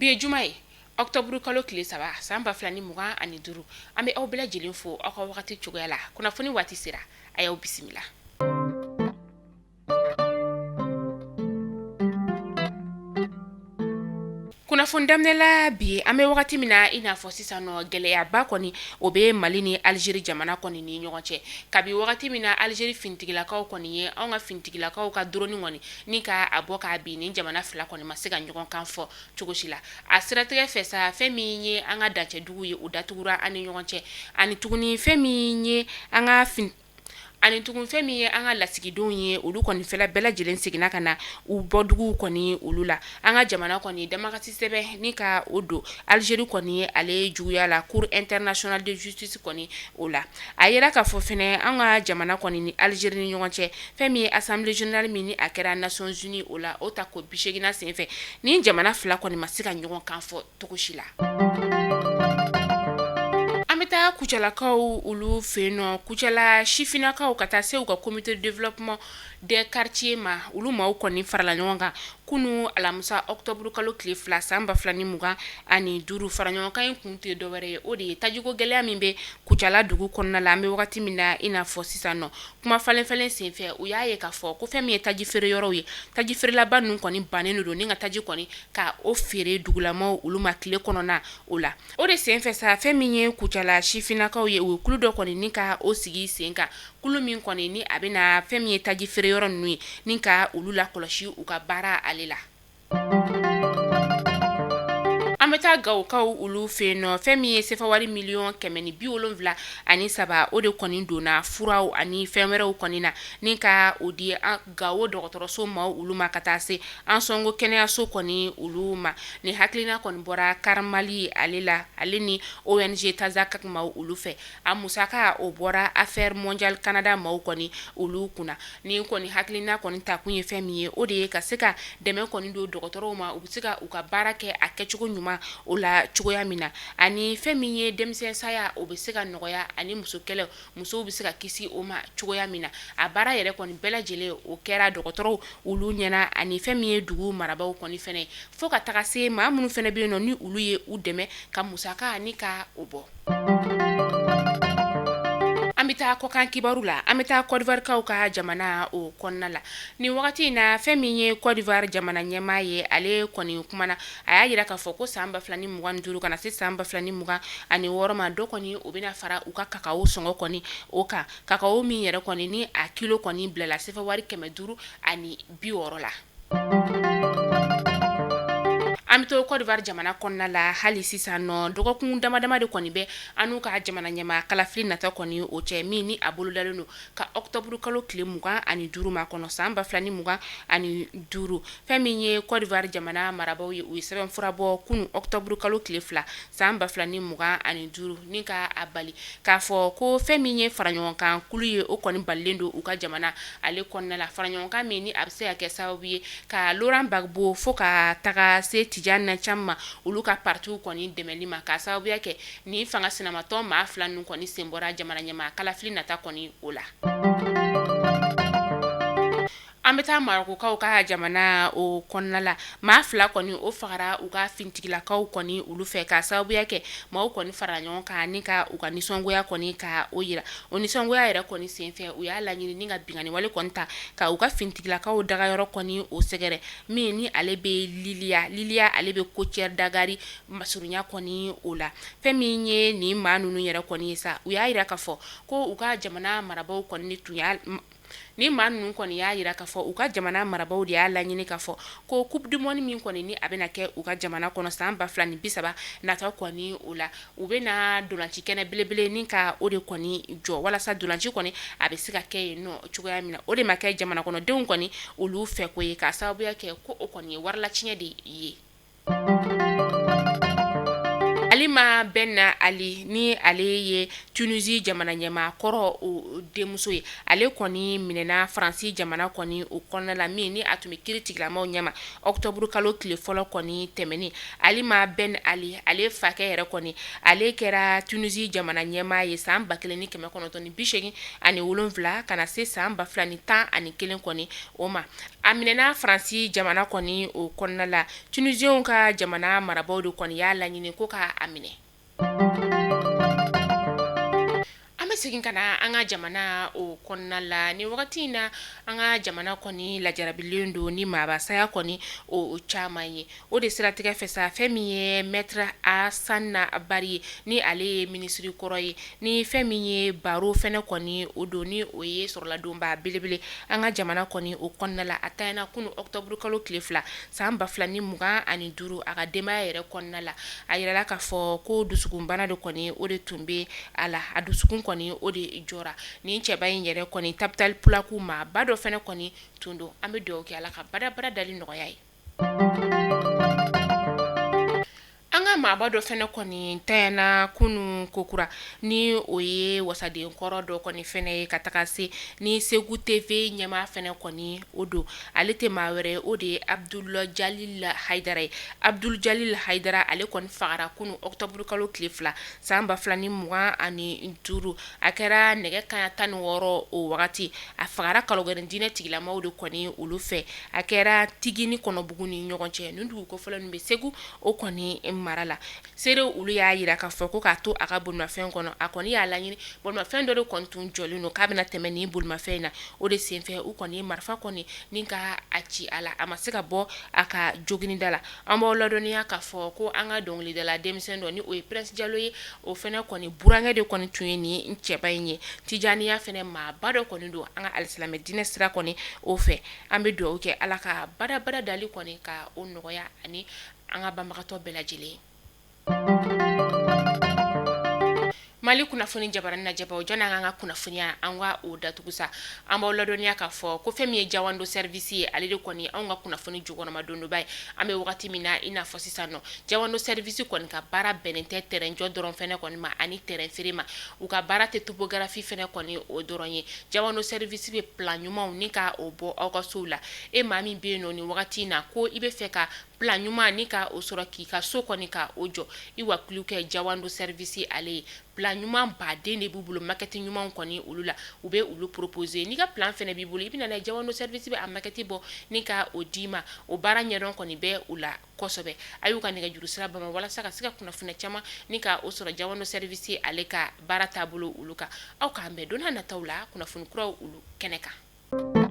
Bi ye juma ye, octobre kalo tile 3 san 2025. An bɛ aw bɛɛ lajɛlen fo aw ka wagati cogoya la. Kunnafoni waati sera, a y'aw bisimila. Kunnafoni daminɛ la bi, an bɛ wagati min na i n'a fɔ sisan nɔ, gɛlɛyaba kɔni o bɛ Mali ni Algérie jamana kɔni ni ɲɔgɔn cɛ. Kabi wagati min na Algérie finitigilakaw kɔni ye anw ka finitigilakaw ka drone kɔni ni ka a bɔ k'a bin, nin jamana fila kɔni ma se ka ɲɔgɔn kan fɔ cogo si la. A siratigɛ fɛ sa, fɛn min ye an ka dancɛ dugu ye, o datugura an ni ɲɔgɔn cɛ. Ani tuguni fɛn min ye an ka ani tugun fɛn min ye an ka lasigidenw ye, olu kɔni fɛla bɛɛ lajɛlen seginna ka na u bɔduguw kɔni olu la. An ka jamana kɔni damakasi sɛbɛn ni ka o don Algérie kɔni ale juguya la Cour internationale de justice kɔni o la. A yira k'a fɔ fɛnɛ an ka jamana kɔni ni Algérie ni ɲɔgɔn cɛ, fɛn min ye assemblée générale min ni a kɛra Nations Unies o la, o ta ko 80nan senfɛ, ni jamana fila kɔni ma se ka ɲɔgɔn kan fɔ cogo si la. An bɛ taa Kucalakaw olu fɛ yen nɔ. Kucala sifinnakaw ka taa se u ka comité de développement des quartiers ma, olu maaw kɔni farala ɲɔgɔn kan kunun alamisa octobre kalo tile 2 san 2025. Fara ɲɔgɔnkan in kun tɛ dɔwɛrɛ ye, o de ye tajiko gɛlɛya min bɛ Kucala dugu kɔnɔna la an bɛ wagati min na i n'a fɔ sisan nɔ. Kuma falen falen senfɛ, u y'a ye k'a fɔ ko fɛn min ye taji feere yɔrɔw ye, taji feerelaba ninnu kɔni bannen don ni ka taji kɔni ka o feere dugulamaw olu ma tile kɔnɔna o la. O de senfɛ sa, fɛn min ye Kucala sifinnakaw ye, u ye kulu dɔ kɔni ni ka o sigi sen kan, kulu min kɔni ni a bɛna fɛn min ye taji feere yɔrɔ ninnu ye ni ka olu lakɔlɔsi u ka baara ale la. An bɛ taa Gawokaw olu fɛ yen nɔ. Fɛn min ye sefa wari miliyɔn 173, o de kɔni donna furaw ani fɛn wɛrɛw kɔni na ni ka o di Gawo dɔgɔtɔrɔso maaw olu ma, ka taa se Ansɔngo kɛnɛyaso kɔni olu ma. Ni hakilina kɔni bɔra CAR Mali ale la, ale ni ONG Tazakak maaw olu fɛ. A musaka o bɔra Affaires mondiales Canada maaw kɔni olu kunna. Ni kɔni hakilina kɔni takun ye fɛn min ye, o de ye ka se ka dɛmɛ kɔni don dɔgɔtɔrɔw ma, u bɛ se ka u ka baara kɛ a kɛcogo ɲuman o la cogoya min na, ani fɛn min ye denmisɛn saya, o bɛ se ka nɔgɔya, ani muso kɛlɛ, musow bɛ se ka kisi o ma cogoya min na. A baara yɛrɛ kɔni bɛɛ lajɛlen o kɛra dɔgɔtɔrɔw olu ɲɛna, ani fɛn min ye dugu marabaaw kɔni fɛnɛ, fo ka taga se maa minnu fɛnɛ bɛ yen nɔ ni olu ye u dɛmɛ ka musaka ni ka o bɔ. An bɛ taa kɔkan kibaru la. An bɛ taa Côte d'Ivoire kaw ka jamana o kɔnɔna la nin wagati in na. Fɛn min ye Côte d'Ivoire jamana ɲɛmaa ye, ale kɔni kumana, a y'a jira k'a fɔ ko san 2025 ka na se san 2026 ma, dɔ kɔni o bɛna fara u ka kakawo sɔngɔ kɔni o kan, kakawo min yɛrɛ kɔni ni a kilo kɔni bilala sefa wari 560 la. An bɛ to Côte d'Ivoire jamana kɔnɔna la hali sisan nɔ. Dɔgɔkun dama dama de kɔni bɛ an n'u ka jamana ɲɛmaa kalafili nata kɔni o cɛ, min ni a bolodalen don ka octobre kalo tile 25 makɔnɔ san 2025. Fɛn min ye Côte d'Ivoire jamana marabaaw ye, u ye sɛbɛnfura bɔ kunun octobre kalo tile 2 san 2025 ni ka a bali k'a fɔ ko fɛn min ye faraɲɔgɔnkan kulu ye, o kɔni balilen don u ka jamana ale kɔnɔna la. Faraɲɔgɔnkan min ni a bɛ se ka kɛ sababu ye ka Laurent Gbagbo fo ka taga se Tidjane Thiam ma, olu ka partiw kɔni dɛmɛli ma, k'a sababuya kɛ nin fanga sinamatɔn maa fila ninnu kɔni sen bɔra jamana ɲɛmaa kalafili nata kɔni o la. An bɛ taa Marɔkukaw ka jamana o kɔnɔna la. Maa fila kɔni o fagara u ka finitigilakaw kɔni olu fɛ, k'a sababuya kɛ maaw kɔni fara ɲɔgɔn kan ni ka u ka nisɔngoya kɔni ka o jira. O nisɔngoya yɛrɛ kɔni senfɛ, u y'a laɲini ni ka binkanni wale kɔni ta ka u ka finitigilakaw dagayɔrɔ kɔni o sɛgɛrɛ, min ni ale bɛ Liliya. Liliya ale bɛ Kotière d'Agari masurunya kɔni o la. Fɛn min ye nin maa ninnu yɛrɛ kɔni ye sa, u y'a jira k'a fɔ ko u ka jamana marabaaw kɔni tun y'a ni maa ninnu kɔni y'a jira k'a fɔ u ka jamana marabaaw de y'a laɲini k'a fɔ ko coupe du monde min kɔni ni a bɛna kɛ u ka jamana kɔnɔ san 2030 nata kɔni o la, u bɛna ntolanci kɛnɛ belebele ni ka o de kɔni jɔ walasa ntolanci kɔni a bɛ se ka kɛ yen nɔ cogoya min na. O de ma kɛ jamana kɔnɔdenw kɔni olu fɛ ko ye, k'a sababuya kɛ ko o kɔni ye warilatiɲɛ de ye. Ali Halima Ben Ali, ni ale ye Tunisie jamana ɲɛmaa kɔrɔ o denmuso ye, ale kɔni minɛna Faransi jamana kɔni o kɔnɔna la, min ni a tun bɛ kiri tigilamaw ɲɛma octobre kalo tile fɔlɔ kɔni tɛmɛnen. Halima Ben Ali, ale fakɛ yɛrɛ kɔni, ale kɛra Tunisie jamana ɲɛmaa ye san 1987 ka na se san 2011 kɔni o ma. A minɛna Faransi jamana kɔni o kɔnɔna la. Tunisienw ka jamana marabaaw de kɔni y'a laɲini ko k'a minɛ. An bɛ segin ka na an ka jamana o kɔnɔna la. Ni wagati in na, an ka jamana kɔni lajarabilen don ni maabasaya kɔni o caman ye. O de siratigɛ fɛ sa, fɛn min ye Maître Hassana Barry ye, ni ale ye minisiri kɔrɔ ye, ni fɛn min ye barreau fɛnɛ kɔni o don, ni o ye sɔrɔladonba belebele an ka jamana kɔni o kɔnɔna la, a tanyana kunun octobre kalo tile 2 san 2025 a ka denbaya yɛrɛ kɔnɔna la. A yirala k'a fɔ ko dusukunbana de kɔni o de tun bɛ a la, a dusukun kɔni o de jɔra. Nin cɛba in yɛrɛ kɔni, Tabital Pulaaku maaba dɔ fɛnɛ kɔni tun don. An bɛ dugawu kɛ Ala ka badabada dali nɔgɔya ye. An ka maaba dɔ fɛnɛ kɔni tanyana kunun kokura, ni o ye wasaden kɔrɔ dɔ kɔni fɛnɛ ye ka taga se ni Segu TV ɲɛmaa fɛnɛ kɔni o don. Ale tɛ maa wɛrɛ, o de ye Abdul Jalil Hayidara ye. Abdul Jalil Hayidara, ale kɔni fagara kunun octobre kalo tile 2 san 2025. A kɛra nɛgɛ kanɲɛ 16 o wagati. A fagara kalogɛrɛn diinɛ tigilamaw de kɔni olu fɛ. A kɛra Tigi ni Kɔnɔbugu ni ɲɔgɔn cɛ. Nin dugu kofɔlen ninnu bɛ Segu o kɔni mara la. Seerew olu y'a jira k'a fɔ ko k'a to a ka bolimafɛn kɔnɔ, a kɔni y'a laɲini bolimafɛn dɔ de kɔni tun jɔlen don k'a bɛna tɛmɛ nin bolimafɛn in na. O de senfɛ u kɔni ye marifa kɔni ni ka a ci a la, a ma se ka bɔ a ka joginida la. An b'aw ladɔnniya k'a fɔ ko an ka dɔnkilidala denmisɛn dɔ, ni o ye Prince Jalo ye, o fɛnɛ kɔni burankɛ de kɔni tun ye nin cɛba in ye. Tijaniya fɛnɛ maaba dɔ kɔni don an ka alisilamɛ diinɛ sira kɔni o fɛ. An bɛ dugawu kɛ Ala ka badabada dali kɔni ka o nɔgɔya ani an ka banbagatɔ bɛɛ lajɛlen. Mali kunnafoni jabarani lajɛbaw, jɔn an ka kunnafoniya an ka o datugu sa, an b'aw ladɔnniya k'a fɔ ko fɛn min ye Jawando service ye, ale de kɔni anw ka kunnafoni jukɔrɔmadondonba ye an bɛ wagati min na i n'a fɔ sisan nɔ. Jawando service kɔni ka baara bɛnnen tɛ terrain jɔ dɔrɔn fɛnɛ kɔni ma ani terrain feere ma. U ka baara tɛ topographie fɛnɛ kɔni o dɔrɔn ye. Jawando service bɛ plan ɲumanw ni ka o bɔ aw ka sow la. E maa min bɛ yen nɔ nin wagati in na ko i bɛ fɛ ka plan ɲuman ni ka o sɔrɔ k'i ka so kɔni ka o jɔ, i wakilu kɛ Jawando service ale ye. Plan ɲuman baden de b'u bolo, maquette ɲuman kɔni olu la, u bɛ olu proposer. N'i ka plan fɛnɛ b'i bolo, i bɛ na n'a ye, Jawando service bɛ a maquette bɔ ni ka o d'i ma. O baara ɲɛdɔn kɔni bɛ u la kosɛbɛ. A y'u ka nɛgɛjuru sira bama walasa ka se ka kunnafoniya caman ni ka o sɔrɔ Jawando service ale ka baara taabolo olu kan. Aw k'an bɛn don nataw la kunnafoni kuraw olu kɛnɛ kan.